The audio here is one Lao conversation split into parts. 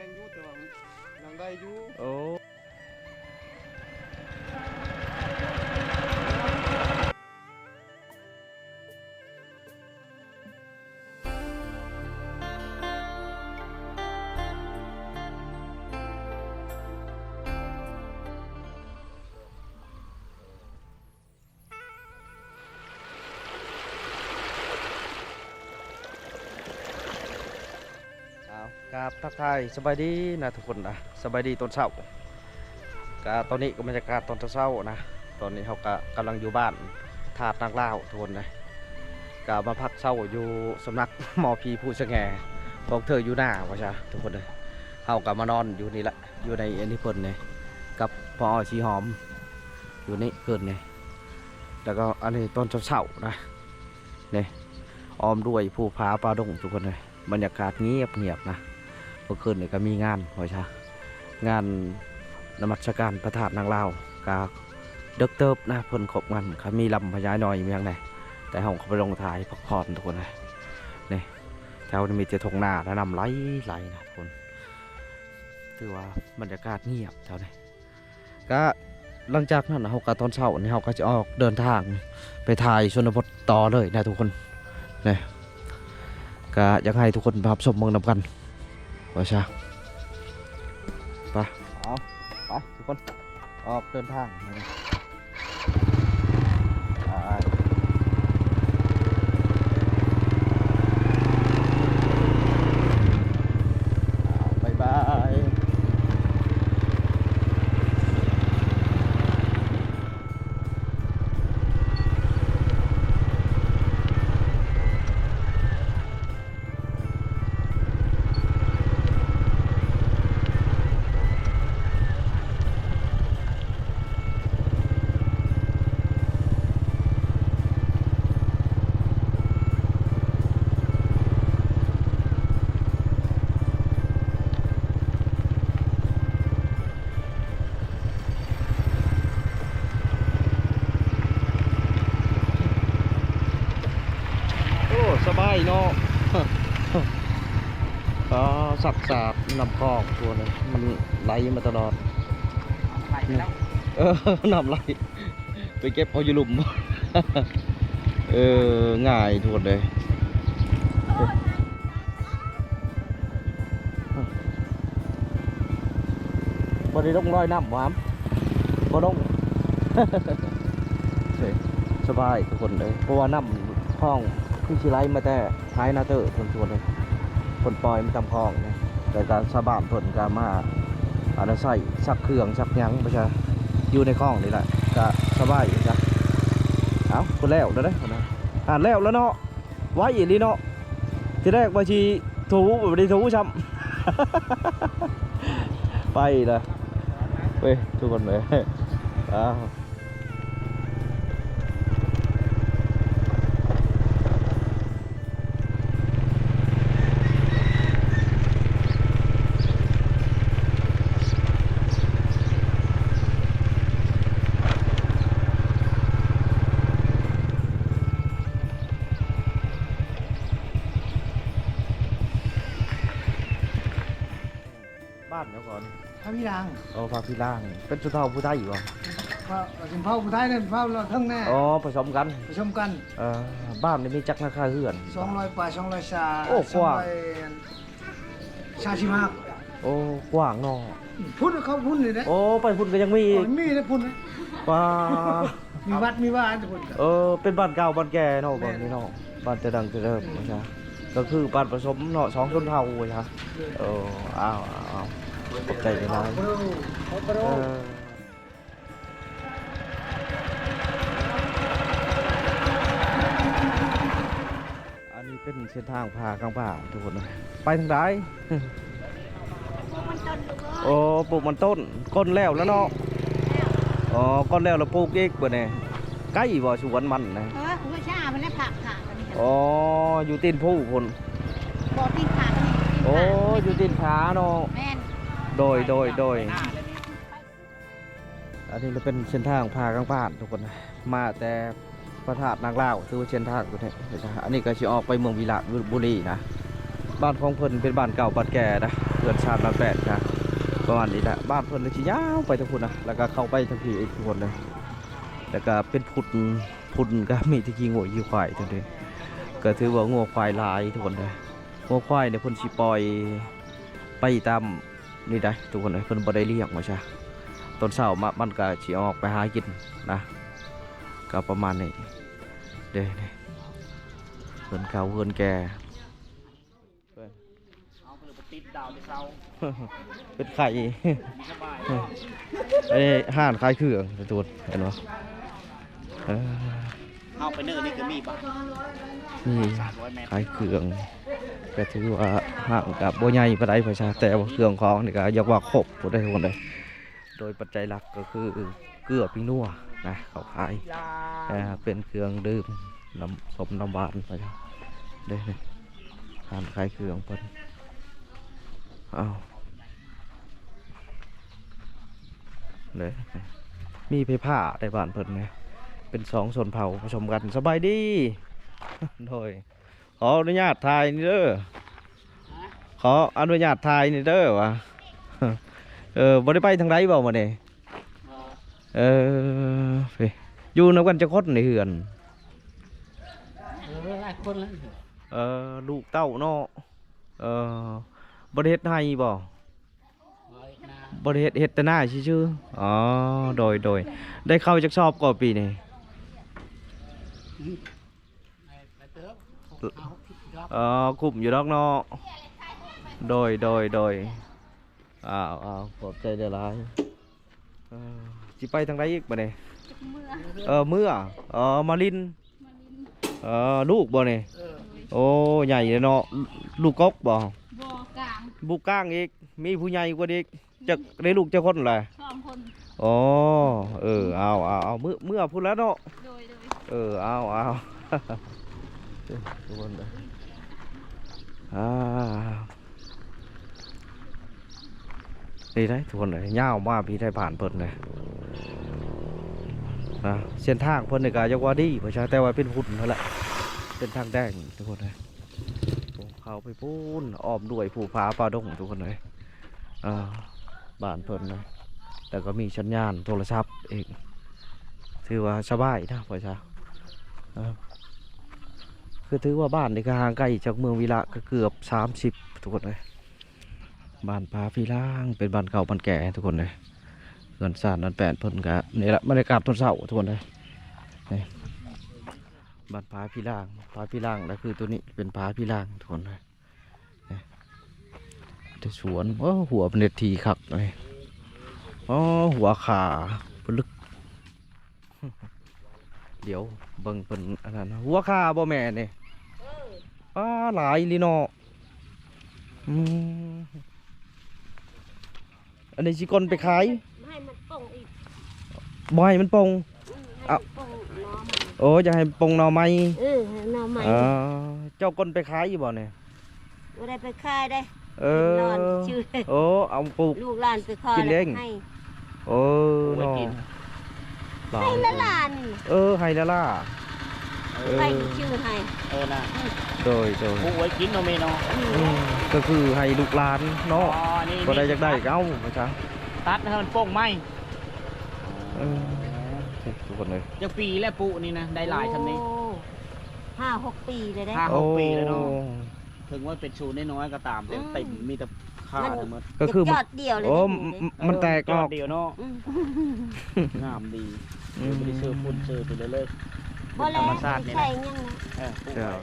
ງຢູ່ ແຕ່ວ່າມັນຍັງໄດ້ຢູ່. ໂອ້ ອ້າວ ກາບທັກທາຍສະບາຍດີນະທຸກຄົນນະ, ສະບາຍດີຕອນເຊົ້າ. ກະຕອນນີ້ກໍບັນຍາກາດຕອນເຊົ້າໆນະ, ຕອນນີ້ເຮົາກະກຳລັງຢູ່ບ້ານທາດນາງລາວທຸກຄົນນະ, ກະມາພັກເຊົາຢູ່ສຳນັກໝໍຜີຜູ້ສະແຫງ່ ບອກເທີຢູ່ໜ້າວ່າຊະທຸກຄົນເອີຍ. ເຮົາກະມານອນຢູ່ນີ້ແຫຼະ ຢູ່ໃນອັນນີ້ເພິ່ນນີ້ ກັບພໍ່ອ້ອຍສີຫອມ ຢູ່ນີ້ຄືນນີ້. ແລ້ວກໍອັນນີ້ຕອນເຊົ້າໆນະ ນີ້ ອ້ອມດ້ວຍພູຜາປ່າດົງທຸກຄົນເອີຍ, ບັນຍາກາດງຽບໆນະ. ເມື່ອຄືນນີ້ກໍມີງານວ່າຊະ ງານນະມັດສະການພະທາດນາງລາວ ກໍເດິກເຕີບນະ ເພິ່ນຄົບງານ ກໍມີລຳພະຍານ້ອຍມີຫຍັງແດ່, ແຕ່ເຮົາກໍໄປລົງຖ່າຍພັກຜ່ອນທຸກຄົນເອີຍ. ນີ້ ແຖວນີ້ມີແຕ່ທົ່ງນາ ແລະ ນ້ຳໄຫຼໆນະທຸກຄົນ, ຖືວ່າບັນຍາກາດງຽບແຖວນີ້. ກະຫຼັງຈາກນັ້ນເຮົາກະ ຕອນເຊົ້ານີ້ເຮົາກະຈະອອກເດີນທາງໄປຖ່າຍຊົນນະບົດຕໍ່ເລີຍນະທຸກຄົນ. ນີ້ ກະຢາກໃຫ້ທຸກຄົນໄປຮັບຊົມເບິ່ງນຳກັນວ່າຊະ. ໄປ ເອົາ ໄປທຸກຄົນ ອອກເດີນທາງ. ບາຍບາຍ. ໂອ້ ສະບາຍເນາະ. ອໍ ສັກສາດນ້ຳຄອງ ໂຕນີ້ມັນໄຫຼມາຕະຫຼອດ. ເອີ ນ້ຳໄຫຼ ໄປເກັບເອົາຢູ່ລຸ່ມ. ເອີ ງ່າຍໂພດເດ້. ບໍ່ໄດ້ລົງລອຍນ້ຳຫວາ? ບໍ່ລົງ. ສະບາຍທຸກຄົນເອີຍ, ເພາະວ່ານ້ຳຄອງຄືຊິໄຫຼມາແຕ່ ທ້າຍນາເຕີ ເພິ່ນ ເພິ່ນປ່ອຍມາຕາມຄອງນີ້ ແລ້ວກໍຊາວບ້ານເພິ່ນກໍມາ ອັນນັ້ນ ໃຊ້ຊັກເຄື່ອງຊັກຫຍັງໄປຊະ ຢູ່ໃນຄອງນີ້ແຫຼະ ກໍສະບາຍຢູ່ຊະ. ເອົ້າ ພຸ້ນແລ້ວແລ້ວເດ້ ພຸ້ນນະ ອ່າ ແລ້ວແລ້ວເນາະ. ໄວອີ່ຫຼີເນາະ, ທີແລກວ່າຊິຖູ ບໍ່ໄດ້ຖູຊ້ຳ. ໄປລະເວີຍ ທຸກຄົນເອີຍ. ອ້າວ ບ້ານຫຍັງເກາະ? ພາພິລາງ. ອໍ ພາພິລາງ. ເປັນຊົນເຜົ່າຜູ້ໄທບໍ? ກໍຊົນເຜົ່າຜູ້ໄທນັ້ນ ເຜົ່າລາວເທິງແນ່. ອໍ ປະສົມກັນ. ປະສົມກັນ. ເອີ ບ້ານນີ້ມີຈັກຫຼັງຄາເຮືອນ? ສອງຮ້ອຍປາຍ ສອງຮ້ອຍຊາ. ໂອ້ ກວ້າງ. ສາມຮ້ອຍ ສາມສິບຫ້າ. ໂອ້ ກວ້າງເນາະ. ພຸ້ນ ເຂົ້າພຸ້ນນີ້ເດ້. ໂອ້ ໄປພຸ້ນກໍຍັງມີອີກ. ອໍ ມີເດ້ພຸ້ນ. ປາ ມີວັດມີວາຢູ່ພຸ້ນ. ເອີ ເປັນບ້ານເກົ່າບ້ານແກ່ເນາະ. ແມ່ນ. ບ່ອນນີ້ເນາະ ບ້ານແຕ່ດັ້ງແຕ່ເດີມວ່າຊະ, ກໍຄືບ້ານປະສົມເນາະ ສອງຊົນເຜົ່າວ່າຊະ. ເອີ ເອົາໆ ຂອບໃຈຫຼາຍໆ. ເອີ ອັນນີ້ເປັນເສັ້ນທາງຜ່າກາງປ່າທຸກຄົນ. ໄປທາງໃດ? ໂອ້ ປູກມັນຕົ້ນ ກົ້ນແລ້ວແລ້ວເນາະ. ອໍ ກ້ອນແລ້ວລະປູກອີກບາດນີ້. ໃກ້ບໍ່ສວນມັນນະ? ເອີ ຫົວຊາມັນແຫຼະ ຜັກຂາດ. ອໍ ຢູ່ຕີນພູພຸ້ນ. ບໍ່ ຕີນຜາຕົວນີ້. ໂອ້ ຢູ່ຕີນຜາເນາະ. ແມ່ນ. ໂດຍ ໂດຍ ໂດຍ. ອັນນີ້ລະເປັນເສັ້ນທາງຜ່າກາງບ້ານທຸກຄົນ, ມາແຕ່ພະທາດນາງລາວ ຖືວ່າເສັ້ນທາງຕົວນີ້. ອັນນີ້ກໍຊິອອກໄປເມືອງວິລະບູລີນະ. ບ້ານຂອງເພິ່ນເປັນບ້ານເກົ່າບ້ານແກ່ນະ ເຮືອນຊານຫຼັງແປດກະປະມານນີ້ແຫຼະ. ບ້ານເພິ່ນລະຊິຍາວໄປທາງພຸ້ນນະ ແລ້ວກະເຂົ້າໄປທາງພີ້ອີກທຸກຄົນເດີ ແລ້ວກະເປັນພຸ້ນ ພຸ້ນກະມີແຕ່ຂີ້ງົວຂີ້ຄວາຍເທົ່ານັ້ນເດ ກະຖືວ່າງົວຄວາຍຫຼາຍທຸກຄົນເດີ. ງົວຄວາຍນີ້ເພິ່ນຊິປ່ອຍໄປຕາມນີ້ໄດ໋ທຸກຄົນເອີຍ ເພິ່ນບໍ່ໄດ້ລ້ຽງວ່າຊະ. ຕອນເຊົ້າມາມັນກະຊິອອກໄປຫາກິນນະ ກະປະມານນີ້ເດ້. ເຮືອນເກົ່າເຮືອນແກ່ ເອົາເພິ່ນໄປຕິດດາວແຕ່ເຊົ້າ ເປັນໄຂ້ ມີສະບາຍ ເອີ ຮ້ານຂາຍເຄື່ອງ ເຫັນບໍ່? ເອີ ເຮົາໄປເນີນີ້ກໍມີບາດ ມີ ສາມຮ້ອຍແມັດ ຂາຍເຄື່ອງ ກໍຖືວ່າຫ້າງກໍບໍ່ໃຫຍ່ປານໃດ ພາສາ ແຕ່ວ່າເຄື່ອງຂອງນີ້ກໍຢາກວ່າຄົບພຸ້ນເດ້ ທຸກຄົນເດ້. ໂດຍປັດໄຈຫຼັກກໍຄືເກືອ ຜິງນົວນະ ເຂົາຂາຍ ເປັນເຄື່ອງດື່ມ ນ້ຳສົ້ມ ນ້ຳຫວານ ໄປເດ້ ຮ້ານຂາຍເຄື່ອງເພິ່ນ. ເອົາ ເດ້ ມີໄຟຟ້າໃນບ້ານເພິ່ນນະ ເປັນສອງຊົນເຜົ່າປະສົມກັນ. ສະບາຍດີ ໂດຍ ຂໍອະນຸຍາດຖ່າຍນີ້ເດີ ຂໍອະນຸຍາດຖ່າຍນີ້ເດີວ່າ ເອີ ບໍ່ໄດ້ໄປທາງໃດບໍ່ມື້ນີ້? ເອີ ຢູ່ນຳກັນຈັກຄົນໃນເຮືອນ? ເອີ ຫຼາຍຄົນແລ້ວ ເອີ ລູກເຕົ້າເນາະ ເອີ ບໍ່ໄດ້ເຮັດໄຮ່ບໍ່? ບໍ່ໄດ້ເຮັດ ເຮັດແຕ່ນາຊື່ໆ. ອໍ ໂດຍ ໂດຍ ໄດ້ເຂົ້າຈັກຊອບກໍປີນີ້? ເອີ ຄຸ້ມຢູ່ດອກເນາະ ໂດຍ ໂດຍ ໂດຍ ອ້າວ ອ້າວ ຂອບໃຈຫຼາຍໆ. ເອີ ຊິໄປທາງໃດອີກບາດນີ້? ເອີ ເມືອ ເອີ ມາລິນ ເອີ ລູກບໍ່ນີ້? ໂອ້ ໃຫຍ່ເລີຍເນາະ ລູກກົກບໍ່? ບໍ່ ກາງ ລູກກາງອີກ ມີຜູ້ໃຫຍ່ກວ່ານີ້ ຈັກ ໄດ້ລູກຈັກຄົນລະ? ສອງຄົນ. ອໍ ເອີ ເອົາ ເອົາ ເອົາ ເມືອ ເມືອພຸ້ນລະເນາະ ໂດຍ ໂດຍ ເອີ ເອົາ ເອົາ ທຸກຄົນເອີຍ ອ່າ ນີ້ໄດ໋ທຸກຄົນເອີຍ ຍາວມາພີ້ໄດ້ຜ່ານເພິ່ນເລີຍ ອ່າ ເສັ້ນທາງເພິ່ນນີ້ກໍຢາກວ່າດີ ເພາະຊະ ແຕ່ວ່າເປັນຝຸ່ນຫັ້ນແຫຼະ ເປັນທາງແດງທຸກຄົນເອີຍ. ໂອ້ ເຂົ້າໄປພຸ້ນ ອ້ອມດ້ວຍພູຜາປ່າດົງ ທຸກຄົນເອີຍ ເອີ ບ້ານເພິ່ນນະ ແລ້ວກໍມີສັນຍານໂທລະສັບອີກ ຖືວ່າສະບາຍນະ ວ່າຊະ ເອີ ຄືຖືວ່າບ້ານນີ້ກໍຫ່າງໄກຈາກເມືອງວິລະກໍເກືອບສາມສິບ ທຸກຄົນເອີຍ. ບ້ານຜາພີລາງ ເປັນບ້ານເກົ່າບ້ານແກ່ ທຸກຄົນເອີຍ ເຮືອນຊານຫຼັງແປດເພິ່ນກໍ ນີ້ລະ ບັນຍາກາດຕອນເຊົ້າ ທຸກຄົນເອີຍ ນີ້ ບ້ານຜາພີລາງ ຜາພີລາງ ແລ້ວຄືໂຕນີ້ເປັນຜາພີລາງ ທຸກຄົນເອີຍ. ນີ້ ແຕ່ສວນ ໂອ້ ຫົວເປັນເຮັດທີ່ຄັກນີ້ ອໍ ຫົວຂ່າປະລຶກ ດຽວເບິ່ງເພິ່ນອັນນັ້ນ ຫົວຂ່າບໍ່ແມ່ນີ້? ເອີ ປ້າ ຫຼາຍອີ່ຫຼີເນາະ ອືມ. ອັນນີ້ຊິກົ້ນໄປຂາຍ ບໍ່ໃຫ້ມັນປົ່ງອີກ ບໍ່ໃຫ້ມັນປົ່ງ ອືມ ໃຫ້ມັນປົ່ງໜໍ່ໃໝ່ ໂອ້ ຢາກໃຫ້ປ່ງໜໍ່ໃໝ່ ເອີ ໃຫ້ໜໍ່ໃໝ່ ເອີ ເຈົ້າກົ້ນໄປຂາຍຢູ່ບໍ່ນີ້? ບໍ່ໄດ້ໄປຂາຍເດ້ ເອີ ກິນນອນຊື່ ໂອ້ ເອົາປູກ ລູກຫຼານໄປຂໍ ກິນເອງ ໃຫ້ ໂອ້ ເນາະ ໄຮ່ລະລານີ້ ເອີ ໄຮ່ລະລາ ເອີ ໃຜຊື່ໃຫ້ ເອີ ນະ ອືມ ໂດຍ ໂດຍ ປູກໄວ້ກິນເນາະແມ່ເນາະ ອືມ ອືມ ກໍຄືໃຫ້ລູກຫຼານເນາະ ອໍ ນີ້ ບໍ່ໄດ້ຢາກໄດ້ກໍເອົາ ວ່າຊະ ຕັດໃຫ້ມັນໂປ່ງໃໝ່ ເອີ ທຸກຄົນເອີຍ ຈັກປີແລ້ວປູກນີ້ນະ ໄດ້ຫຼາຍຊ່ຳນີ້? ໂອ້ ຫ້າຫົກປີແລ້ວເດ້ ຫ້າຫົກປີແລ້ວເນາະ ໂອ້ ເຖິງວ່າເປັນຊູນນ້ອຍໆກໍຕາມ ແຕ່ ອືມ ເຕັມ ມີແຕ່ ຄ່າທັງໝົດ ກໍຄືມັນ ຈອດດຽວເລີຍ ໂອ້ ເດ້ ມັນແຕກອອກ ຈອດດຽວເນາະ ອືມ ງາມດີ ອືມ ບໍ່ໄດ້ເຊີຝຸ່ນເຊີໄປເລີຍໆ ບໍ່ແລ້ວ ເປັນທຳມະຊາດນີ້ນະ ໃສ່ຫຍັງນະ ເອີ ປູກໄວ້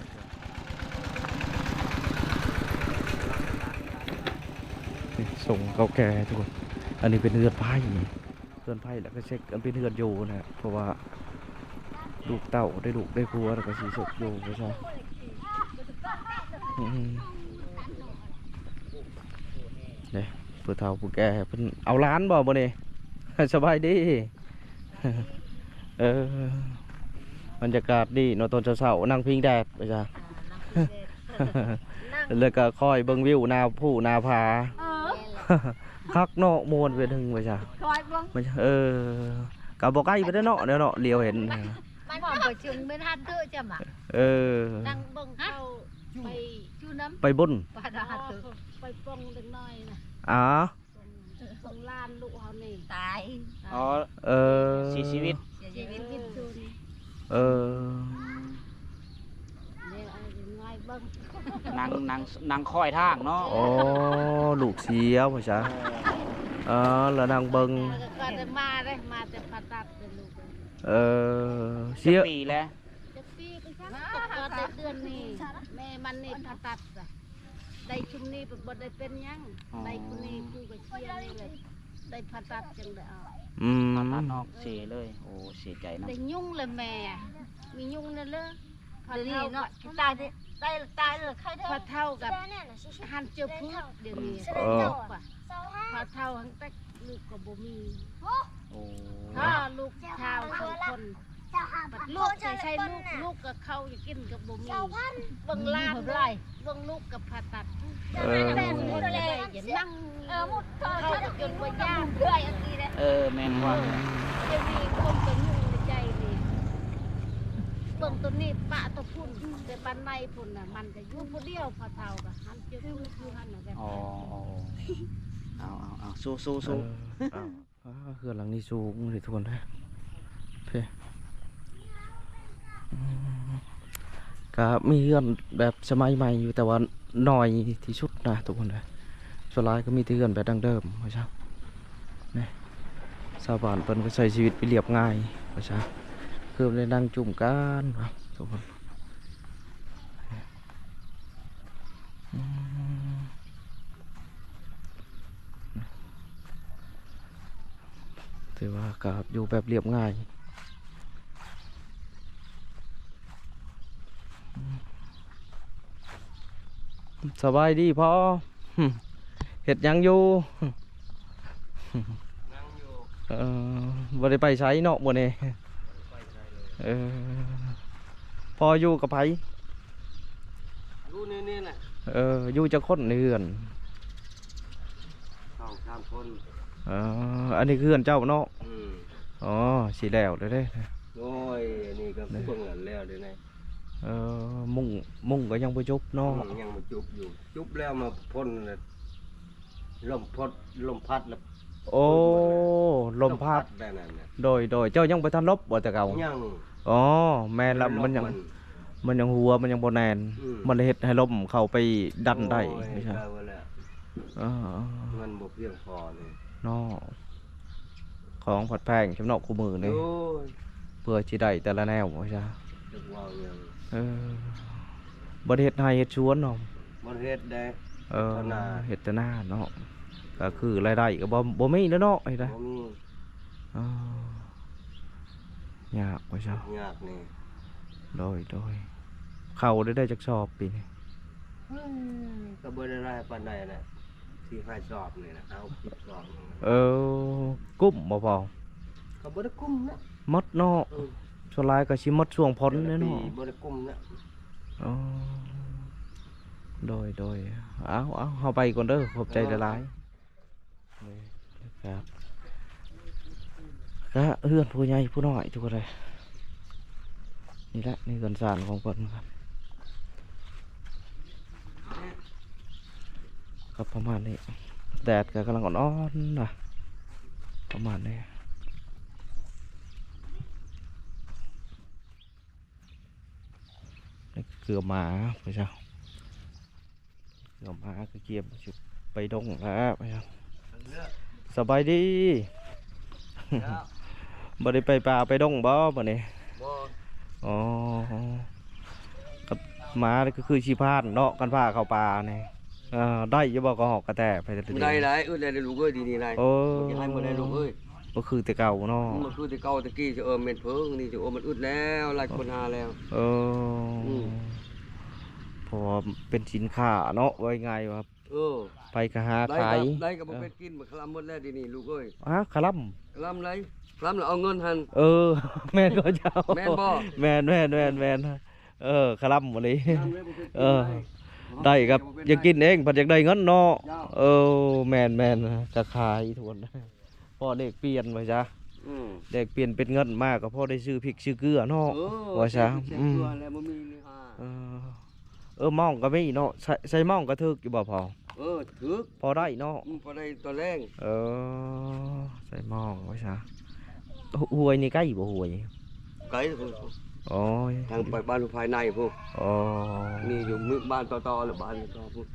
ນີ້ ຊົງເກົ່າແກ່ທຸກຄົນ ອັນນີ້ເປັນເຮືອນໄມ້ ເຮືອນໃຜ ແລ້ວກໍເຊັກອັນເປັນເຮືອນຢູ່ນະ ເພາະວ່າລູກເຕົ້າໄດ້ລູກໄດ້ຜົວ ແລ້ວກໍຊິເຊັກຢູ່ວ່າຊັ້ນ ອືມ ເດ້ ຜູ້ເຖົ້າຜູ້ແກ່ເພິ່ນເອົາຫຼານບໍ່ມື້ນີ້? ສະບາຍດີ ເອີ ບັນຍາກາດດີເນາະ ຕອນເຊົ້າໆ ນັ່ງພິງແດດວ່າຊະ ນັ່ງພິງແດດ ແລ້ວກໍຄອຍເບິ່ງວິວໜ້າພູໜ້າຜາ ເອີ ຄັກເນາະ ມ່ວນໄປໜຶ່ງວ່າຊະ ຄອຍເບິ່ງ ມັນ ເອີ ກໍບໍ່ໄກປານໃດເນາະ ແນວເນາະ ຫຼຽວເຫັນ ມັນກໍບໍ່ເຖິງແມ່ນຫັ້ນເດີ ຈະມາ ເອີ ນັ່ງເບິ່ງເຂົາ ໄປຢູ່ນຳ ໄປບຸນ ປາດາ ອໍ ໄປປ່ອງເດັກນ້ອຍນະ ອໍ ຂອງຫຼານລູກເຮົານີ້ຕາຍ ອໍ ເອີ ເສຍຊີວິດ ເສຍຊີວິດຢູ່ນີ້ ເອີ ເບິ່ງ ນັ່ງ ນັ່ງ ນັ່ງຄອຍທາງເນາະ ອໍ ລູກເສຍວ່າຊະ ເອີ ເອີ ແລ້ວນັ່ງເບິ່ງ ກໍໄດ້ມາເດ້ ມາແຕ່ຜ່າຕັດເດ້ລູກ ເອີ ເສຍ ຈັກປີແລ້ວ? ຈັກປີກໍຊ່າງ ກໍໄດ້ເດືອນນີ້ ແມ່ມັນນີ້ຜ່າຕັດ ໄດ້ຊຸມນີ້ບໍ່ໄດ້ເປັນຫຍັງ ອໍ ໄດ້ຜູ້ນີ້ຜູ້ກໍເສຍນີ້ແຫຼະ ໄດ້ຜ່າຕັດຈັ່ງໄດ້ອອກ ອືມ ຜ່າຕັດອອກເສຍເລີຍ ໂອ້ ເສຍໃຈນຳ ໄດ້ຍຸງແຫຼະແມ່ ມີຍຸງແນ່ເລີຍ ເດ ພໍ່ເຖົ້າ ຕາຍ ຕາຍ ຕາຍເລີຍ ໃຄເດີ້ ພໍ່ເຖົ້າກັບຫັ້ນເຈີພືດ ດຽວນີ້ ເອີ ພໍ່ເຖົ້າຫັ້ນແຕ່ລູກກໍບໍ່ມີ ໂອ້ ພໍ່ລູກຊາວສອງຄົນ ລູກໃສ່ລູກ ລູກກໍເຂົ້າຢາກກິນກໍບໍ່ມີ ເບິ່ງຫຼານ ເບິ່ງລູກກໍຜ່າຕັດ ເອີ ແຕ່ບໍ່ໄດ້ ຢ່ານັ່ງ ເອີ ມຸດ ເຂົາກໍຈົນບໍ່ຢາກ ເອີ ແມ່ນວ່າ ດຽວນີ້ຄົນກໍຫຍຸ້ງໃນໃຈນີ້ ເບິ່ງໂຕນີ້ປະໂຕພຸ້ນ ແຕ່ບ້ານໃນພຸ້ນນະ ມັນກໍຢູ່ຜູ້ດຽວ ພໍ່ເຖົ້າກໍຫັ້ນເຈີຢູ່ຫັ້ນນະ ແບບ ອໍ ເອົາ ເອົາ ເອົາ ສູ້ໆໆ ເອີ ເອົາ. ອ່າ ເຮືອນຫຼັງນີ້ສູງເດ້ທຸກຄົນເດີ ເພ ອືມ ກະມີເຮືອນແບບສະໄໝໃໝ່ຢູ່ ແຕ່ວ່າໜ້ອຍທີ່ສຸດນະທຸກຄົນເດີ ສ່ວນຫຼາຍກໍມີແຕ່ເຮືອນແບບດັ້ງເດີມວ່າຊະ ນີ້ ຊາວບ້ານເພິ່ນກໍໃຊ້ຊີວິດໄປລຽບງ່າຍວ່າຊະ ຄືໄດ້ນັ່ງຈຸ້ມກັນເນາະທຸກຄົນ. ອືມ ຖືວ່າກໍຢູ່ແບບລຽບງ່າຍ ສະບາຍດີພໍ່ ເຮັດຫຍັງຢູ່? ນັ່ງຢູ່ ເອີ ບໍ່ໄດ້ໄປໃສເນາະມື້ນີ້ ບໍ່ໄດ້ໄປໃສເລີຍ ເອີ ພໍ່ຢູ່ກັບໃຜ? ຢູ່ໃນນີ້ແຫຼະ ເອີ ຢູ່ຈັກຄົນໃນເຮືອນ? ສອງສາມຄົນ ເອີ ອັນນີ້ຄືເຮືອນເຈົ້າເນາະ ອືມ ອໍ ຊິແລ້ວແລ້ວເດ້ ໂອ້ຍ ອັນນີ້ກໍເບິ່ງແລ້ວເດ້ ເອີ ມຸງ ມຸງກໍຍັງບໍ່ຈົບເນາະ ອືມ ຍັງບໍ່ຈົບຢູ່ ຈົບແລ້ວມາພົ້ນ ລົມພັດ ລົມພັດແລ້ວ ໂອ້ ລົມພັດ ລົມພັດແບບນັ້ນນະ ໂດຍ ໂດຍ ເຈົ້າຍັງບໍ່ທັນລົບບໍ່ແຕ່ເກົ່າ? ຍັງ ອໍ ແມ່ນລະ ມັນຍັງ ມັນຍັງຫົວ ມັນຍັງບໍ່ແໜ້ນ ອືມ ມັນເຮັດໃຫ້ລົມເຂົ້າໄປດັນໄດ້ ໂອ້ຍ ເອີ ເງິນບໍ່ພຽງພໍນີ້ເນາະ ຂອງພັດແພງຊຳເນາະ ຄູ່ມື້ນີ້ ໂອ້ຍ ເພື່ອຊິໄດ້ແຕ່ລະແນວວ່າຊະ ຈັກເວົ້າຫຍັງ ເອີ ບໍ່ໄດ້ເຮັດໄຮ່ເຮັດສວນເນາະ ບໍ່ໄດ້ເຮັດແດ່ ເອີ ເຮັດແຕ່ນາ ເຮັດແຕ່ນາເນາະ ກໍຄືລາຍໄດ້ກໍບໍ່ ບໍ່ມີແລ້ວເນາະ ເຮັດໄດ້ ບໍ່ມີ ອໍ ຍາກວ່າຊະ ຍາກແດ່ ໂດຍ ໂດຍ ເຂົ້າໄດ້ ໄດ້ຈັກສອບປີນີ້? ເອີ ກໍບໍ່ໄດ້ຫຼາຍປານໃດແຫຼະ ສີ່ຫ້າສອບນີ້ແຫຼະ ເອົາສິບສອບ ເອີ ກຸ້ມບໍ່ພໍ່? ກໍບໍ່ໄດ້ກຸ້ມນະ ໝົດເນາະ ເອີ ສ່ວນຫຼາຍກໍຊິໝົດຊ່ວງຝົນແຫຼະເນາະ ແຕ່ລະປີບໍ່ໄດ້ກຸ້ມນະ ອໍ ໂດຍ ໂດຍ ເອົາ ເອົາ ເຮົາໄປກ່ອນເດີ ຂອບໃຈຫຼາຍໆ ເອີ ນີ້ ບັນຍາກາດ ກະເຮືອນຜູ້ໃຫຍ່ຜູ້ນ້ອຍທຸກຄົນເລີຍ ນີ້ແຫຼະ ນີ້ເຮືອນຊານຂອງເພິ່ນ ກໍປະມານນີ້ ແດດກໍກຳລັງອ່ອນໆນະ ປະມານນີ້ ນີ້ເກືອໝາ ພະເຈົ້າ ເກືອໝາ ຄືກຽມຊິໄປດົງແລ້ວ ພະເຈົ້າ ສະບາຍດີ ບໍ່ໄດ້ໄປປ່າໄປດົງບໍ່ມື້ນີ້? ບໍ່ ອໍ ກັບໝານີ້ກໍຄືຊິຜ່ານເນາະ ຄັນພາເຂົ້າປ່ານີ້ ເອີ ໄດ້ຢູ່ບໍ່ກະຮອກກະແຕ ໄປແຕ່ ບໍ່ໄດ້ຫຼາຍ ອຶດແລ້ວເດ້ລູກເອີຍ ດຽວນີ້ໄດ້ ໂອ້ ບໍ່ຊິໃຫ້ບໍ່ໄດ້ລູກເອີຍ ບໍ່ຄືແຕ່ເກົ່າເນາະ ມັນບໍ່ຄືແຕ່ເກົ່າ ແຕ່ກີ້ຊິເອີ ແມ່ນເພິ່ງນີ້ຊິໂອ ມັນອຶດແລ້ວ ຫຼາຍຄົນຫາແລ້ວ ເອີ ອືມ ເພາະວ່າເປັນສິນຄ້າເນາະ ເວົ້າງ່າຍວ່າ ເອີ ໃຜກໍຫາຂາຍ ໄດ້ກໍບໍ່ເປັນກິນ ມັນຄະລຳໝົດແລ້ວດຽວນີ້ລູກເອີຍ ຮະ ຄະລຳ ຄະລຳໃດ ຄະລຳແລ້ວເອົາເງິນຫັ້ນ ເອີ ແມ່ນບໍ່ເຈົ້າ ແມ່ນບໍ່ ແມ່ນໆໆໆ ເອີ ຄະລຳອີ່ຫຼີ ຄະລຳເລີຍບໍ່ເປັນກິນ ເອີ ໄດ້ ໄດ້ກໍຢາກກິນເອງ ພັດຢາກໄດ້ເງິນເນາະ ເຈົ້າ ເອີ ແມ່ນໆ ກໍຂາຍທຸກຄົນ ພໍແລກປ່ຽນວ່າຊະ ອືມ ແລກປ່ຽນເປັນເງິນມາກໍພໍໄດ້ຊື້ພິກຊື້ເກືອເນາະ ເອີ ວ່າຊະ ຊື້ພິກຊື້ເກືອ ອືມ ແລ້ວບໍ່ມີນີ້ຫາ ເອີ ເອີ ໝ້ອງກໍມີເນາະ ໃສ່ ໃສ່ໝ້ອງກໍຖືກຢູ່ບໍ່ພໍ່? ເອີ ຖືກ ພໍໄດ້ເນາະ ອືມ ພໍໄດ້ຕອນແລງ. ເອີ ໃສ່ໝ້ອງໄວ້ຊະ. ຫ້ວຍນີ້ໃກ້ບໍ່ ຫ້ວຍ? ໄກພຸ້ນ. ໂອ້ຍ ທາງໄປບ້ານພາຍໃນພຸ້ນ. ອໍ ນີ້ຢູ່ມື ບ້ານຕໍ່ໆ ແລ້ວ ບ້ານຕໍ່ພຸ້ນ.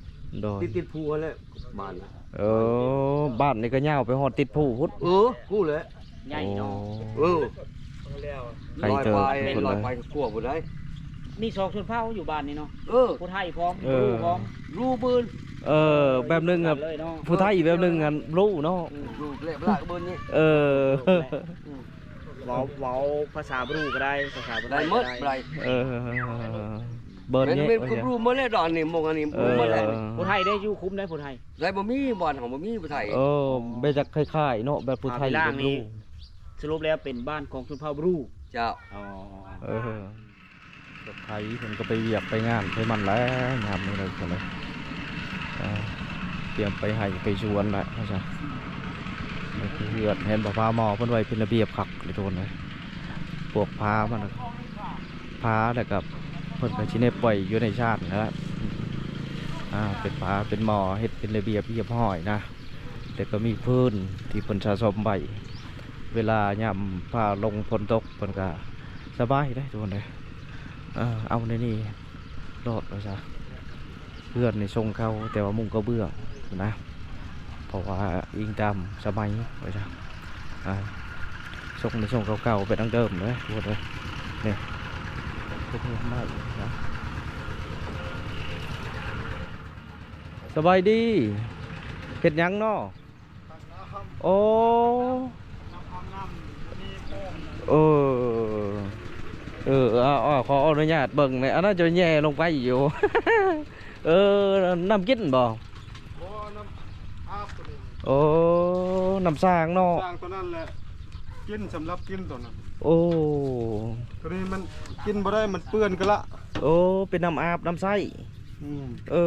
ໂດຍ ຕິດ ຕິດພູຫັ້ນແຫຼະ ບ້ານ. ເອີ ບ້ານນີ້ກໍຍາວໄປຮອດຕິດພູພຸ້ນ. ເອີ ພຸ້ນແຫຼະ ໃຫຍ່ເນາະ. ໂອ້ ເອີ ໄກເຕີບ ຮ້ອຍປາຍ ຮ້ອຍປາຍກວ່າພຸ້ນໃດ໋. ມີສອງຊົນເຜົ່າຢູ່ບ້ານນີ້ເນາະ. ເອີ ຜູ້ໄທພ້ອມ ເອີ ບຣູພ້ອມ ບຣູບືນ. ເອີ ແບບໜຶ່ງ ເອີ ຜູ້ໄທ ອີກແບບໜຶ່ງ ອັນບຣູເນາະ. ອືມ ບຣູແຫຼະ ບລາກບືນນີ້. ເອີ ອືມ ເວົ້າ ເວົ້າພາສາບຣູກໍໄດ້ ພາສາໄທກໍໄດ້ໝົດ. ເອີ ເບິດນີ້ ແມ່ນ ແມ່ນຄົນບຣູໝົດແຫຼະດອນນີ້ ໝົງອັນນີ້ ເອີ ບຣູໝົດແຫຼະ. ຜູ້ໄທໄດ້ຢູ່ຄຸ້ມໄດ້ ຜູ້ໄທໄດ້ ບໍ່ມີ ບ້ານເຮົາບໍ່ມີຜູ້ໄທ. ເອີ ແບບຈະຄ້າຍໆເນາະ ແບບຜູ້ໄທ ອ່າ ເປັນບຣູ. ສະຫຼຸບແລ້ວເປັນບ້ານຂອງຊົນເຜົ່າບຣູ. ເຈົ້າ. ອໍ ເອີ ລົດໄຖເພິ່ນກໍໄປວຽກໄປງານໄປມັນແລ້ວ ຍາມນີ້ເລີຍ ເພິ່ນເລີຍ ອ່າ ຕຽມໄປໄຮ່ໄປສວນແລ້ວວ່າຊະ. ນີ້ຄືເຮືອນ ເຫັນບໍ່ ຝາໝໍ້ເພິ່ນໄວ້ເປັນລະບຽບຄັກເລີຍ ທຸກຄົນເອີຍ. ພວກຝາມັນ ຝາ ແລ້ວກໍເພິ່ນກໍຊິໄດ້ປ່ອຍຢູ່ໃນຊານນັ້ນແຫຼະ. ອ່າ ເປັນຝາເປັນໝໍ້ ເຮັດເປັນລະບຽບຮຽບຮ້ອຍນະ. ແຕ່ກໍມີພື້ນທີ່ເພິ່ນສະສົມໄວ້ ເວລາຍາມຟ້າລົງຝົນຕົກ ເພິ່ນກໍສະບາຍເດ້ ທຸກຄົນເດີ. ເອີ ເອົາໃນນີ້ໂລດວ່າຊະ. ເຮືອນນີ້ຊົງເກົ່າ ແຕ່ວ່າມຸງກະເບື້ອງນະ ເພາະວ່າອີງຕາມສະໄໝວ່າຊະ. ອ່າ ຊົງນີ້ຊົງເກົ່າໆ ໄປດັ່ງເດີມເດ້ ທຸກຄົນເດີ. ນີ້ ເປັນເຮືອນໄມ້ນະ. ສະບາຍດີ ເຮັດຫຍັງເນາະ? ໂອ້ ເອີ ເອີ ເອົາ ເອົາ ຂໍອະນຸຍາດເບິ່ງແດ່ ອັນນັ້ນຈະແຍ່ລົງໄປຢູ່. ເອີ ນ້ຳກິນບໍ່? ບໍ່ ນ້ຳອາບໂຕນີ້. ໂອ້ ນ້ຳສ້າງເນາະ ສ້າງໂຕນັ້ນແຫຼະ ກິນ ສຳລັບກິນໂຕນັ້ນ. ໂອ້ ໂຕນີ້ມັນກິນບໍ່ໄດ້ ມັນເປື້ອນກັນລະ. ໂອ້ ເປັນນ້ຳອາບນ້ຳໃຊ້. ອືມ ເອີ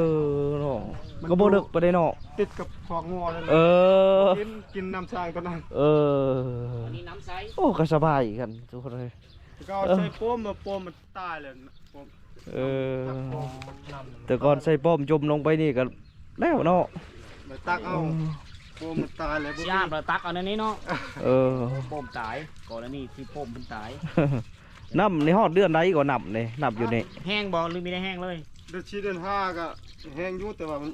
ເນາະ ມັນ ກໍບໍ່ເລິກປານໃດເນາະ ຕິດກັບຄອກງົວນັ້ນ. ເອີ ກິນ ກິນນ້ຳສ້າງໂຕນັ້ນ. ເອີ ອັນນີ້ນ້ຳໃສ. ໂອ້ ກໍສະບາຍກັນທຸກຄົນເອີຍ. ກໍເອົາໃສ່ໂປມ ເອີ ໂປມມັນຕາຍແລ້ວ ໂປມ. ເອີ ແຕ່ກ່ອນໃສ່ໂປມຈົມລົງໄປນີ້ກໍແລ້ວເນາະ ໄປຕັກເອົາ. ເອີ ໂປມມັນຕາຍແລ້ວ ຊິອາບແລ້ວຕັກເອົາໃນນີ້ເນາະ. ເອີ ໂປມຕາຍ ກໍລະນີທີ່ໂປມມັນຕາຍ. ນ້ຳນີ້ຮອດເດືອນໃດກໍນ້ຳນີ້ ນ້ຳຢູ່ນີ້ ແຫ້ງບໍ່ ຫຼືມີແຕ່ແຫ້ງເລີຍ? ເດືອນສີ່ເດືອນຫ້າກໍແຫ້ງຢູ່ ແຕ່ວ່າມັນ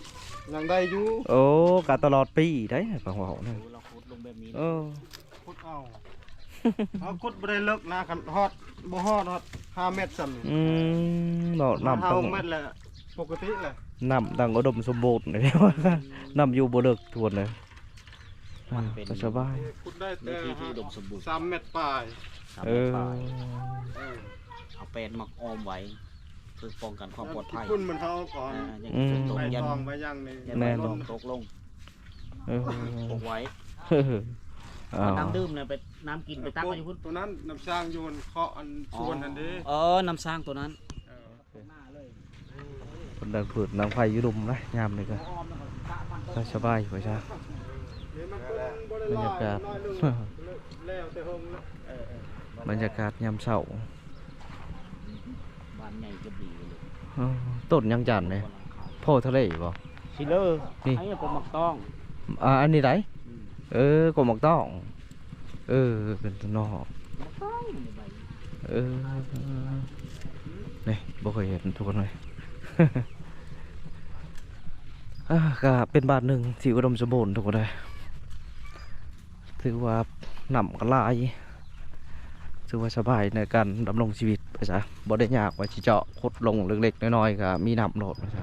ຍັງໄດ້ຢູ່. ໂອ້ ກະຕະຫຼອດປີໄດ໋ ຟັງເວົ້ານະ. ໂອ້ ລາວຂຸດລົງແບບນີ້. ເອີ ຂຸດເອົາ ເຮົາຂຸດບໍ່ໄດ້ເລິກນະ ຄັນຮອດ ບໍ່ຮອດ ຮອດຫ້າແມັດຊ້ຳ. ອືມ ເນາະ ນ້ຳ ຫ້າຫົກແມັດແຫຼະ ປົກກະຕິແຫຼະ. ນ້ຳຕັ້ງອຸດົມສົມບູນ ນ້ຳຢູ່ບໍ່ເລິກ ທຸກຄົນເອີຍ. ມັນເປັນ ອ່າ ກໍສະບາຍ ເອີ ຂຸດໄດ້ແຕ່ ເນື້ອທີ່ທີ່ອຸດົມສົມບູນ ສາມແມັດປາຍ. ສາມແມັດປາຍ. ເອີ ເອີ ເອົາແປ້ນມາອ້ອມໄວ້ ເພື່ອປ້ອງກັນຄວາມປອດໄພ. ຝຸ່ນມັນເຮົາກ່ອນ ອ່າ ຍັງ ອືມ ຕົກ ໄປຕອງໄປຫຍັງນີ້ ແມ່ນ ຢ່າໃຫ້ຝົນຕົກລົງ. ເອີ ປົກໄວ້. ເອົາ ນ້ຳດື່ມນະ ໄປ ນ້ຳກິນໄປຕັກເອົາຢູ່ພຸ້ນ. ໂຕນັ້ນນ້ຳສ້າງຢູ່ອັນເຄາະອັນສວນຫັ້ນເດ້. ອໍ ເອີ ນ້ຳສ້າງໂຕນັ້ນ. ເອີ ເພິ່ນດັງເພີດດັງໄຟຢູ່ລຸ່ມນະ ຍາມນີ້ກໍ ກໍສະບາຍໄປຊະ. ບັນຍາກາດ ບັນຍາກາດຍາມເຊົ້າ. ບ້ານໃຫຍ່ກໍດີເລີຍ. ເອີ ຕົ້ນຫຍັງຈັນນີ້? ໂພທະເລບໍ່? ຊິເລີ ນີ້ ອັນນີ້ກໍໝາກຕ້ອງ. ອ່າ ອັນນີ້ໃດ? ອືມ ເອີ ກໍໝາກຕ້ອງ. ເອີ ເປັນຕົວນອກ ໝາກຕ້ອງນີ້ໃບ. ເອີ ນີ້ບໍ່ເຄີຍເຫັນ ທຸກຄົນເອີຍ. ອ່າ ກໍເປັນບ້ານໜຶ່ງທີ່ອຸດົມສົມບູນ ທຸກຄົນເອີຍ. ຖືວ່ານ້ຳກໍຫຼາຍ ຖືວ່າສະບາຍໃນການດຳລົງຊີວິດໄປຊະ ບໍ່ໄດ້ຍາກວ່າຊິເຈາະ ຂຸດລົງເລັກໆນ້ອຍໆ ກໍມີນ້ຳໂລດວ່າຊະ.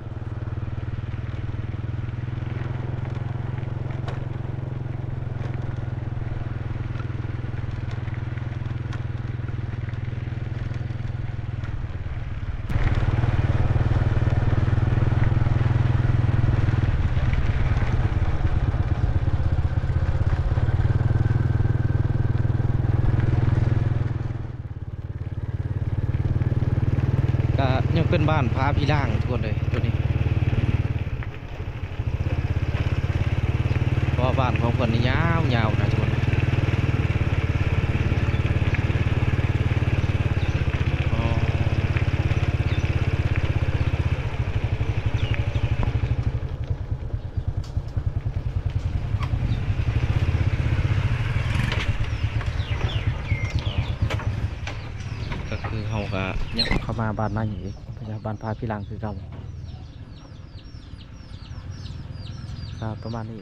ກະຍັງເປັນບ້ານຜາຜີລ່າງ ທຸກຄົນເອີຍ ໂຕນີ້. ເພາະວ່າບ້ານຂອງເພິ່ນນີ້ຍາວໆນະ ທຸກຄົນ. ອໍ ບ້ານໃນອີກ ບ້ານພາພີລາງຄືເກົ່າ ກໍປະມານນີ້.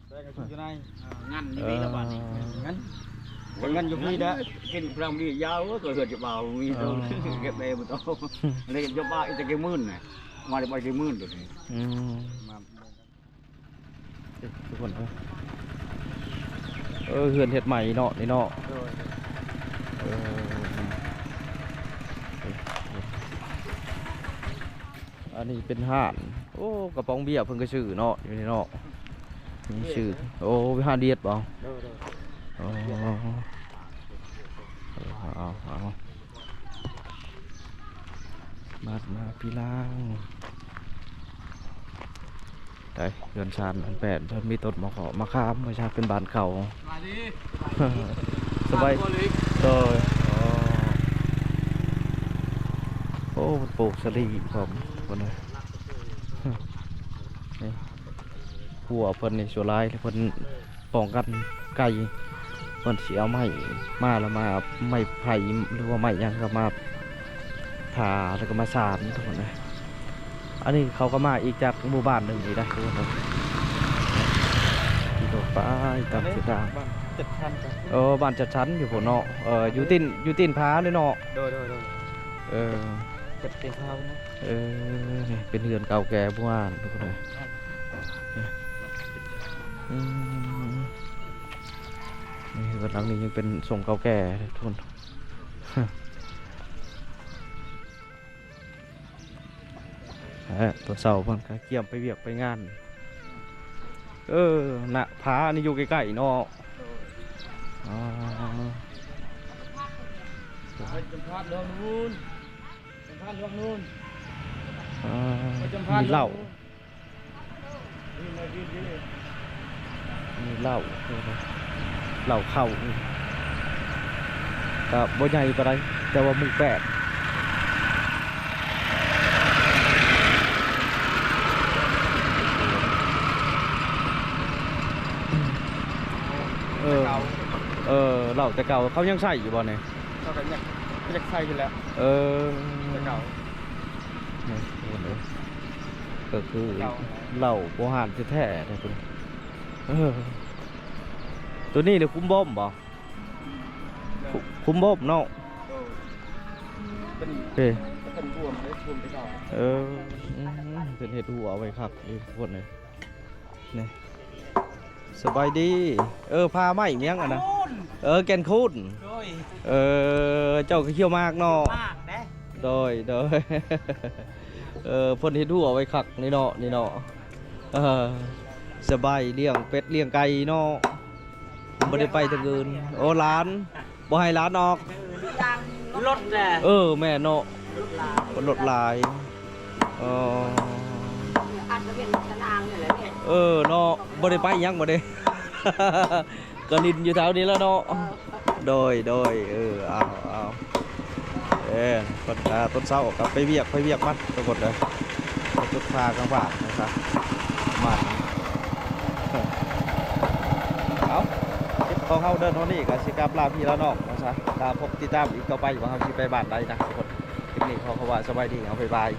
ແຕ່ກໍຢູ່ໃນ ເອີ ງານນີ້ ເອີ ລະບາດນີ້ ເອີ ງານ ເອີ ງານຢູ່ພີ້ນະ ກິນພຣຳນີ້ຍາວ ກໍເຮືອນຈະບ່າວມີ ເອີ ເກັບແມ່ບໍ່ຕ້ອງ ເລີຍຈະບ່າວອີກຈັກມື້ນະ ມາໄດ້ບໍ່ໄດ້ມື້ນໂດດນີ້ ອືມ ມາ ເອີ ທຸກຄົນເອີຍ ເອີ ເຮືອນເຮັດໃໝ່ເນາະ ນີ້ເນາະ ໂດຍ ເອີ ອັນນີ້ເປັນຮ້ານ ໂອ້ ກະປ໋ອງເບຍເພິ່ນກໍຊື້ເນາະ ຢູ່ນີ້ເນາະ ມີຊື້ ໂອ້ ຮ້ານເບຍບໍ? ໂດຍ ໂດຍ ອໍ ເອົາ ເອົາ ມາ ມາພີລາງ ໄດ້ ເຮືອນຊານອັນແປດ ເພິ່ນມີຕົ້ນໝາກເຄາະໝາກຂາມ ເພາະວ່າເປັນບ້ານເກົ່າ ສະບາຍ ໂດຍ ອໍ ໂອ້ ເພິ່ນປູກສາລີພ້ອມ ເພິ່ນ ນີ້ ຮົ້ວເພິ່ນນີ້ຊົ່ວຫຼາຍ ເພິ່ນປ້ອງກັນໄກ່ ເພິ່ນຊິເອົາໄມ້ມາ ແລ້ວມາ ໄມ້ໄຜ່ ຫຼືວ່າໄມ້ຫຍັງ ກໍມາຜ່າ ແລ້ວກໍມາສານ ທຸກຄົນເອີຍ. ອັນນີ້ເຂົາກໍມາອີກຈາກໝູ່ບ້ານໜຶ່ງອີກນະ ທຸກຄົນເອີຍ ຂີ່ລົດໄປຕາມເສັ້ນທາງ ບ້ານຈັດສັນ ເອີ ບ້ານຈັດສັນຢູ່ພຸ້ນເນາະ ເອີ ຢູ່ຕີນ ຢູ່ຕີນຜາເລີຍເນາະ ໂດຍ ໂດຍ ໂດຍ ເອີ ຈັດເຕັມພາວນະ ເອີ ນີ້ເປັນເຮືອນເກົ່າແກ່ບູຮານ ທຸກຄົນເອີຍ ອືມ ນີ້ເຮືອນຫຼັງນີ້ຍັງເປັນຊົງເກົ່າແກ່ທຸກຄົນ ເອີ ຕອນເຊົ້າເພິ່ນກໍກຽມໄປວຽກໄປງານ ເອີ ນະ ຜານີ້ຢູ່ໃກ້ໆເນາະ ໂດຍ ອໍ ໄປຈຳພາດເລື່ອງນູນ ຈຳພາດເລື່ອງນູນ ອໍ ໄປຈຳພາດ ມີເຫຼົ້າ ເລື່ອງນູນ ມີເຫຼົ້າ ເຫຼົ້າເຂົ້າ ກໍບໍ່ໃຫຍ່ປານໃດ ແຕ່ວ່າໝູ່ແປດ ເອີ ເອີ ເຫຼົ້າແຕ່ເກົ່າ ເຂົາຍັງໃຊ້ຢູ່ບໍ່ນີ້? ເຂົາກໍຍັງ ຍັງໃຊ້ຢູ່ແຫຼະ ເອີ ແຕ່ເກົ່າ ນີ້ ທຸກຄົນເອີຍ ກໍຄືເຫຼົ້າໂບຮານແທ້ໆເດ້ ເອີ ໂຕນີ້ເດ ຄຸມບົ່ມບໍ່? ຄຸ ຄຸມບົ່ມເນາະ ໂດຍ ເປັນ ເອີ ເປັນບົວມເດ້ ບົວມແຕ່ເກົ່າ ເອີ ອືມ ເພິ່ນເຮັດຮົ້ວໄວ້ຄັກເດ້ ທຸກຄົນເອີຍ ນີ້ ສະບາຍດີ ເອີ ພາໄມ້ຫຍັງອັນນະ ແກ່ນຄູນ ເອີ ແກ່ນຄູນ ໂດຍ ເອີ ເຈົ້າກໍຂຽວໝາກເນາະ ໝາກເດ້ ໂດຍ ໂດຍ ເອີ ເພິ່ນເຮັດຮົ້ວໄວ້ຄັກນີ້ເນາະ ນີ້ເນາະ ເອີ ສະບາຍລ້ຽງເປັດລ້ຽງໄກ່ເນາະ ບໍ່ໄດ້ໄປທາງອື່ນ ໂອ້ ຫຼານ ບໍ່ໃຫ້ຫຼານອອກ ລົດແຫຼະ ເອີ ແມ່ນເນາະ ລົດຫຼາຍ ເອີ ອັດກະເປັນຕະນາງນີ້ແຫຼະ ເອີ ເນາະ ບໍ່ໄດ້ໄປຫຍັງ ບໍ່ໄດ້ ກໍຫຼິ້ນຢູ່ແຖວນີ້ແຫຼະເນາະ ເອີ ໂດຍ ໂດຍ ເອີ ເອົາ ເອົາ ເອີ ເພິ່ນກໍຕອນເຊົ້າກໍໄປວຽກ ໄປວຽກມັນ ທຸກຄົນເດີ ໄປຈຸດພາກາງບ້ານນະ ມາ ເອົາ ຄລິບຂອງເຮົາເດີ ເທົ່ານີ້ກໍຊິກັບລາພີ່ລານ້ອງນະ ກໍພົບຕິດຕາມອີກຕໍ່ໄປວ່າເຮົາຊິໄປບ້ານໃດນະ ທຸກຄົນ ຄລິບນີ້ຂໍຄຳວ່າສະບາຍດີ ເອົາ ບາຍບາຍ.